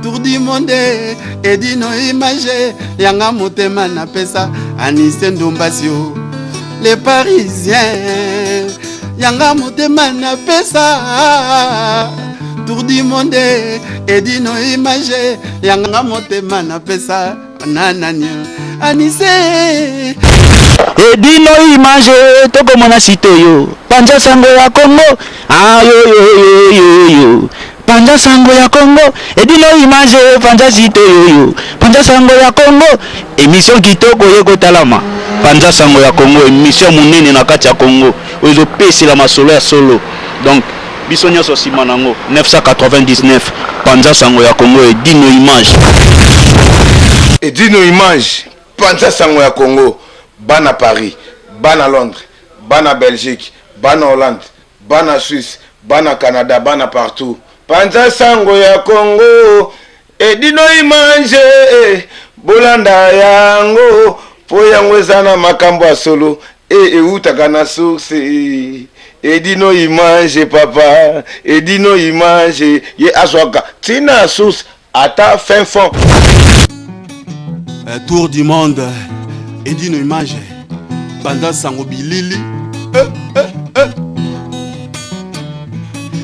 Tour du monde edino image yanga motema napesa anise ndombasio le parisien yanga motema napesa tour du monde edino image yanga motema napesa nanani anise Edino image tokomona site oyo panza sango ya Congo ayoyoyoyoyo panza sango ya Congo edino image panza site oyo panza sango ya Congo emission kitoko ye kotalama panza sango ya Congo emission monene na kati ya Congo oyo ezopesela masolo ya solo donc biso nyonso nsima nango 999 panza sango ya Congo edino image. Edino image panza sango ya Congo bana Paris bana Londres bana Belgique bana Hollande bana Suisse bana Canada bana partout panza sango ya Congo edino image bolanda yango po yango eza na makambo ya solo e ewutaka na source edino image papa edino image ye azwaka ntina ya source ata fin fond. Tour du monde edino image banda sango bilili eh, eh, eh.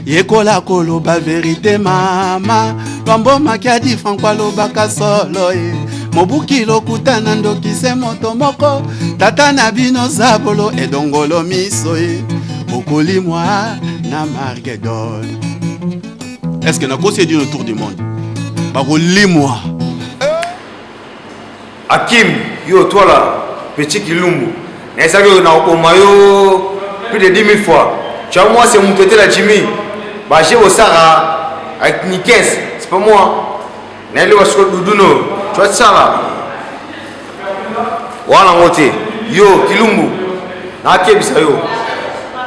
Yekola koloba verite mama Lwambo Makiadi Franco alobaka solo ye mobuki lokuta na ndoki se moto moko tata na bino zabolo edongolo miso ye bokolimwa na Margedon. Est-ce que nakosi edino tour du monde bakolimwa? Akim, yo toi là, petit Kilumbu. Naesaki oyo na okoma yo plus de 10 000 fois. Tu vois moi c'est Moutete la Jimmy. Bah j'ai osara avec Nikes, c'est pas moi. Naeli wa siko duduno. Tu vois ça là. Wana ngote. Yo Kilumbu. Nakebisa yo.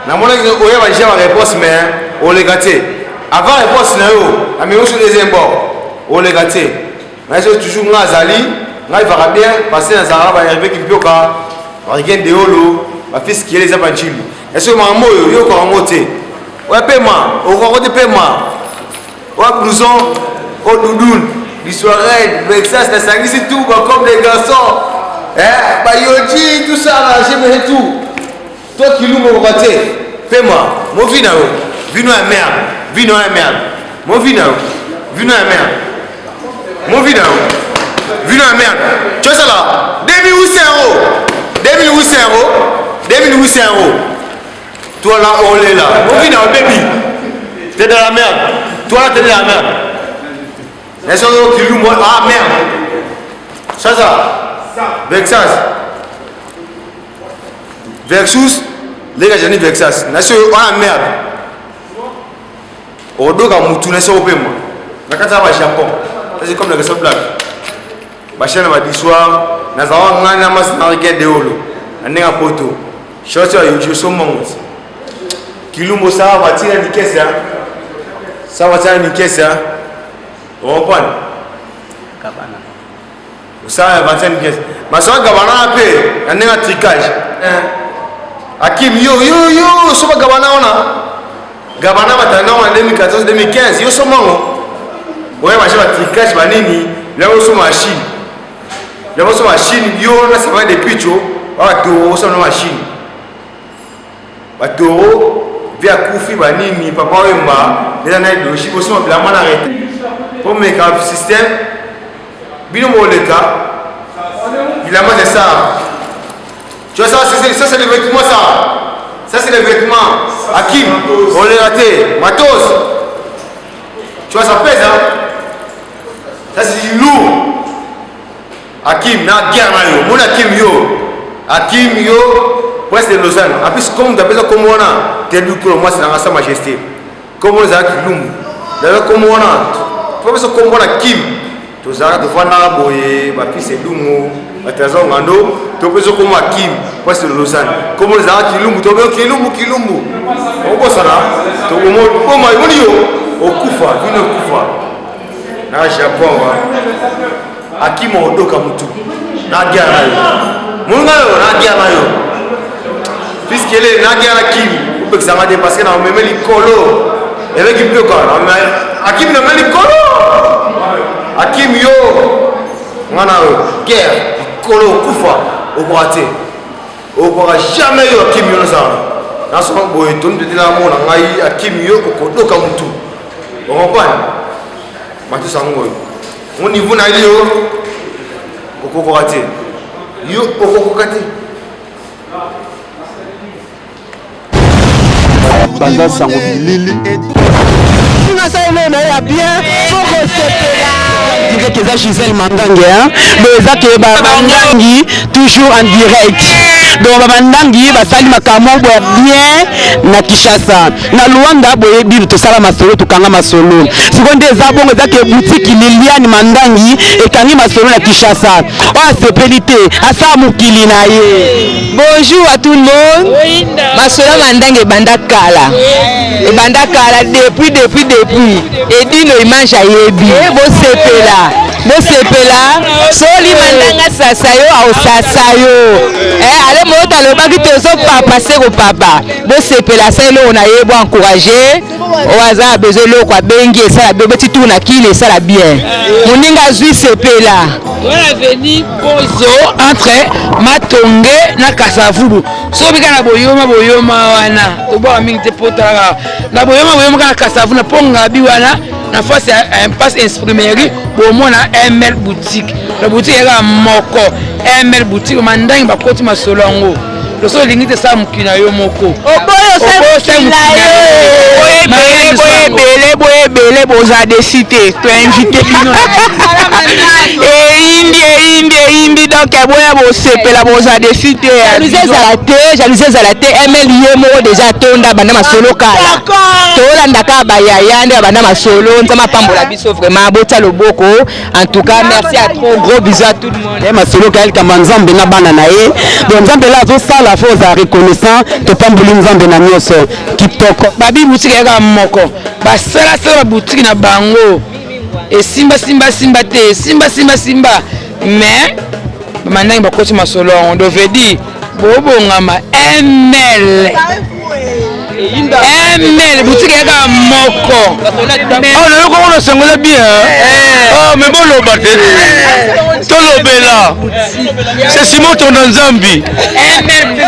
Namonaki oya ba ba réponse mais oleka te. Avant réponse na yo, amemi sur deuxième bord. Oleka te. Mais c'est toujours nga azali, nga vivaka bien parce que nazalaka ba Hervé Kimpioka, ba Regain Deolo, ba fils Kiele eza ba Njilu. Est-ce que makambo oyo yo okoka yango te? Oya pema, okoka yango te pema. Oya blouson, oyo doudoune, bisoirette, Vexas, nasangisi tout ba comme des garçons. Eh, ba Yoji, tout ça là, j'ai tout. Toi Kilumbu okoka te. Pema, mo vie na yo. Vino ya merde. Vino ya merde. Mo vie na yo. Vino ya merde. Mo vie na yo. Vino ya merde. Tu vois ça là 2800 euros. 2800 euros. 2800 euros. Toi là, on est là. Mo vie na yo, baby. T'es dans la merde. Toi là, t'es dans la merde. Est-ce que Kilumbu, ah merde. Ça, ça. Vexas. Versus leka jani vexas na so wana merde odoka mutu na so opema na kati ya ba Japon ça c'est comme la question blague ba chaîne ba dissoir na zawa ngani na mas na rike de olo na ndenge poto short ya yojo so mongo kilumbo ça va tira ni kesa ça va tira ni kesa on comprend kabana Osala ya 25 pièces. Masolo gabana mpe na ndenge ya tricage. Hakim yo yo yo soba gabana wana. Gabana batanda wana 2014 2015 yo soma ngo. Oya baje ba tricage ba nini? Leo soma machine. Leo soma machine yo na sema de picho ba to soma machine. Ba taureau vie akufi ba nini papa wemba eza na idéologie bosoma bilamba na rete po meka système bino boleka bilamba c'est ça. Tu vois ça, c'est ça, c'est les vêtements, ça ça c'est les vêtements. Hakim oleka te matos. Tu vois, ça pèse, hein, ça c'est du lourd. Hakim na guerre na yo mona Hakim yo Hakim yo prince de Lausanne en plus comme d'apesa kombo wana te dukolo mwasi na sa majesté kombo ezalaki lumbu daza kombo wana topesa kombo na Kim tozalaka tovandaka boye bafils edungu batrésor ngando topesa kombo ya Kim prince de Lausanne kombo ezalaki kilumbu tobe kilumbu kilumbu okosana toboma emoni yo okufa bino okufa na Japon wa Akima odoka mutu na guerre na yo moninga yo na guerre na yo puisque na guerre na Kim opekisanga te parce que na omeme likolo eveki mpioka Akim na meme likolo. yo guerre likolo okufa okoka te okoka jamais yo akimi yo nozala nasoma boye toni tetela mona ngai akimi yo okodoka mutu okomprendre matisa yango oyo ngo niveau na yo okokoka te yo okokoka te. Panza sango bilili. Nasala na ya bien po kosepela. Direct eza Gisèle Mangange hein. Donc eza ke ba Mangangi toujours en direct. Donc ba Mangangi basali makambo ya bien na Kinshasa. Na Luanda boyebi tosala masolo tokanga masolo. Sikoyo nde eza bongo eza ke boutique Liliane Mangangi ekangi masolo na Kinshasa. Oyo asepeli te asala mokili na ye. Bonjour à tout le monde. Masolo ya Mandanga ebanda kala. Ebanda kala depuis depuis depuis. Edino image ayebi. Bosepela. Bosepela. Soli Mandanga sasa yo au sasa yo. Eh ale moto alobaki tozo papa se ko papa. Bosepela sa eloko na ye bo encourager. Oyo aza na besoin eloko abengi esala bien obeti tour na kini esala bien. Moninga azui sepela. Wana avenue Bozo entre Matonge na Kasavubu. Soki bika na boyoma boyoma wana tobwaka mingi te po talaka na boyoma boyoma kaka na Kasavubu na pont Ngabi wana na face ya impasse imprimerie bomona ML boutique. Na boutique eyaka moko ML boutique mandangi bakoti masolo yango. Loso olingi te sala mokili na yo moko. Oboyi osala mokili na yo. Boye ebele, boye ebele, boye ebele, boza desi te. To invite bino. Eyindi, eyindi, eyindi donc boya bosepela boza desi te. Jalousie ezala te, jalousie ezala te. ML ye moko deja atonda banda masolo kala. Tolanda kaka ba yaya nde banda masolo. Nzambe apambola biso vraiment, botia loboko. En tout cas, merci à trop. Gros bisous à tout le monde. Eh, masolo kayali kamba nzambe na bana na ye donc nzambe la azosala fo ozala reconnaissant topamboli nzambe na nyonso kitoko babi boutique yaka moko basalasala baboutique na bango esimba simba simba te simba simba simba mais bamandangi bakoti masolo yango donc veut dire bobongama ml ml boutique yaka moko ah nayoka ngo na sango eza bien ah mais boloba te tolobela c'est Simon Tonda Nzambi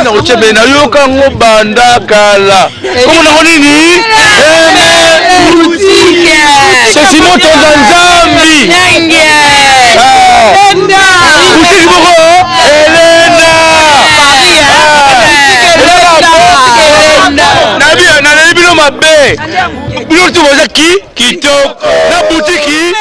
na kochebe nayoka ngo banda kala kombo nango nini boutique c'est Simon Tonda Nzambi boutique moko Elena naleli bino mabe bino tu boza ki kitoko na butiki.